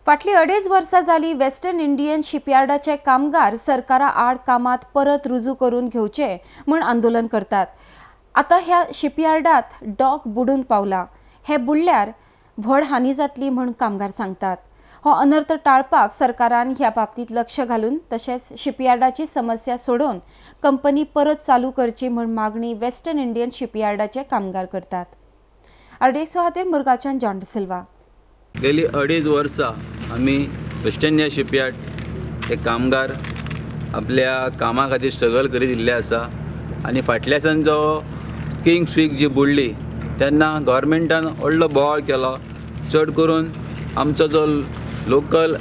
फाटलीं अडेज वर्सां जाली वेस्टर्न इंडियन शिपयार्डाचे कामगार सरकारा आड कामात परत रुजू करून घेवचे म्हूण आंदोलन करतात. आतां ह्या शिपयार्डात डॉक बुडून पावला. हे बुडल्यार व्हड हानी जातली म्हूण कामगार सांगतात. हो अनर्थ टाळपाक सरकारान ह्या बाबतींत लक्ष घालून तशेंच शिपयार्डाची समस्या सोडोवन कंपनी परत चालू करची म्हूण मागणी वेस्टर्न इंडियन शिपयार्डाचे कामगार करतात. आरडीएक्स खातीर मुरगांवच्यान जॉन डिसिल्वा. गेली 2.5 वर्सां आमी वेस्ट इंडिया शिपयार्ड हे कामगार आपल्या कामा खातीर स्ट्रगल करीत इल्ले आसा आनी फाटल्या दिसान जो किंग स्वीक जी बुडली तेन्ना गव्हर्मेंटान व्हडलो बोवाळ केलो. चड करून आमचो जो लोकल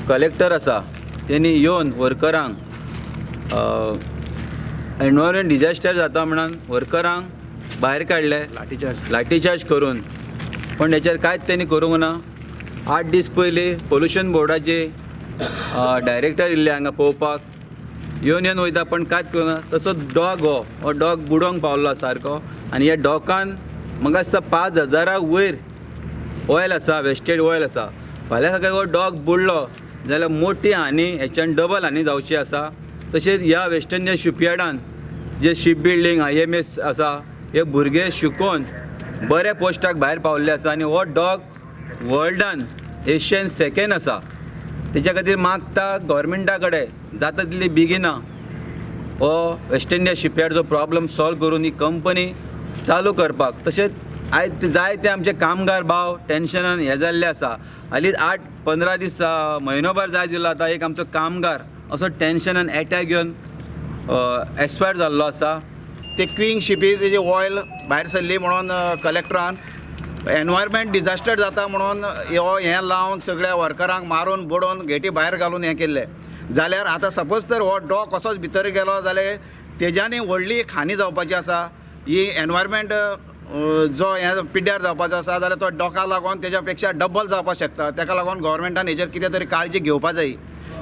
कलेक्टर आसा तेणी येवन वर्करांक एनवायरमेंट डिजास्टर जाता म्हणून वर्करांक भायर काडले, लाठीचार्ज करून, पण हेचेर कांयच तेणी करूंक ना. 8 दीस पयलीं पोल्युशन बोर्डाचे डायरेक्टर इल्ले हांगा पळोवपाक येवन येवन वयता, पण कांयच करूंक ना. तसोच डॉग हो डॉग बुडोवंक पावलो सारको आनी ह्या डॉकान म्हाका दिसता 5,000 वयर ऑयल आसा, वेस्टेड ऑयल आसा. फाल्यां सकाळीं हो डॉग बुडलो जाल्यार मोठी हानी हेच्यान डबल हानी जावची आसा. तशेंच ह्या वेस्ट इंडिया शिपयार्डान जे शिप बिल्डींग IMS आसा, हे भुरगे शिकोवन बऱ्या पोस्टाक भायर पावल्ले आसा आनी हो डॉग वर्ल्डान एशियन सेकेंड आसा. तेच्या खातीर मागता गव्हर्मेंटा कडेन जाता तितली बेगिना हो वेस्ट इंडिया शिपयार्डचो प्रॉब्लम सॉल्व करून ही कंपनी चालू करपाक. तशेंच आयज जायते आमचे कामगार भाव टेंशनान हे जाल्ले आसा. हालींच 8-15 दीस म्हयनोभर जाय दिलो आतां एक आमचो कामगार असो टेंशनान एटॅक घेवन एक्सपायर जाल्लो आसा. ते क्विंग शिपी तेजी ऑयल भायर सरली म्हणून कलेक्टरान एनवायरमेंट डिजास्टर जाता म्हणून हो हें लावन सगळ्या वर्करांक मारून बडोवन गेटी भायर घालून हें केल्लें. जाल्यार आतां सपोज तर हो डॉक असोच भितर गेलो जाल्यार तेज्यानी व्हडली हानी जावपाची आसा. ही एनवायरमेंट जो हें पिड्ड्यार जावपाचो आसा जाल्यार तो डॉका लागून तेज्या पेक्षा डबल जावपाक शकता. तेका लागून गव्हर्मेंटान हेजेर कितें तरी काळजी घेवपा जाय.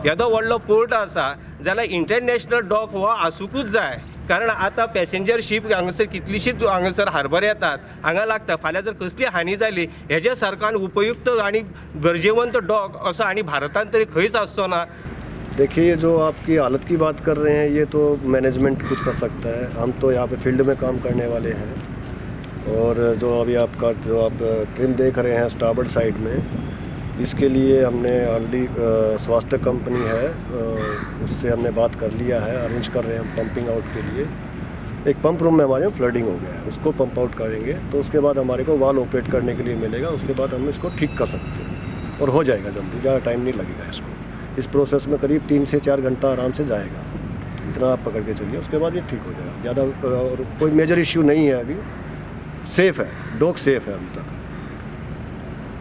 येदो व्हडलो पोर्ट आसा जाल्यार इंटरनॅशनल डॉक हो आसूंकूच जाय, कारण आतां पॅसेंजर शीप हांगासर कितलीशीच हांगासर हार्बर येतात, हांगा लागता. फाल्यां जर कसली हानी जाली हेज्या सारको उपयुक्त आनी गरजेवंत डॉक असो आनी भारतांत तरी खंयच आसचो ना. देखिए, जो आपकी हालत की बात कर रहे हैं ये तो मैनेजमेंट कुछ कर सकता है, हम तो यहाँ पे फील्ड में काम करने वाले हैं. और जो अभी आपका जो आप ट्रिम देख रहे हैं स्टारबर्ड साइड में, इसके लिए हमने ऑलरेडी स्वास्थ्य कंपनी है उससे हमने बात कर लिया है, अरेंज कर रहे हैं हम पंपिंग आउट के लिए. एक पंप रूम में हमारे फ्लडिंग हो गया है, उसको पंप आउट करेंगे तो उसके बाद हमारे को वाल ऑपरेट करने के लिए मिलेगा. उसके बाद हम इसको ठीक कर सकते हैं और हो जाएगा जल्दी, ज़्यादा टाइम नहीं लगेगा इसको. इस प्रोसेस में करीब 3 से 4 घंटा आराम से जाएगा, इतना आप पकड़ के चलिए. उसके बाद ये ठीक हो जाएगा. ज़्यादा और कोई मेजर इश्यू नहीं है, अभी सेफ़ है, डॉग सेफ़ है अभी तक.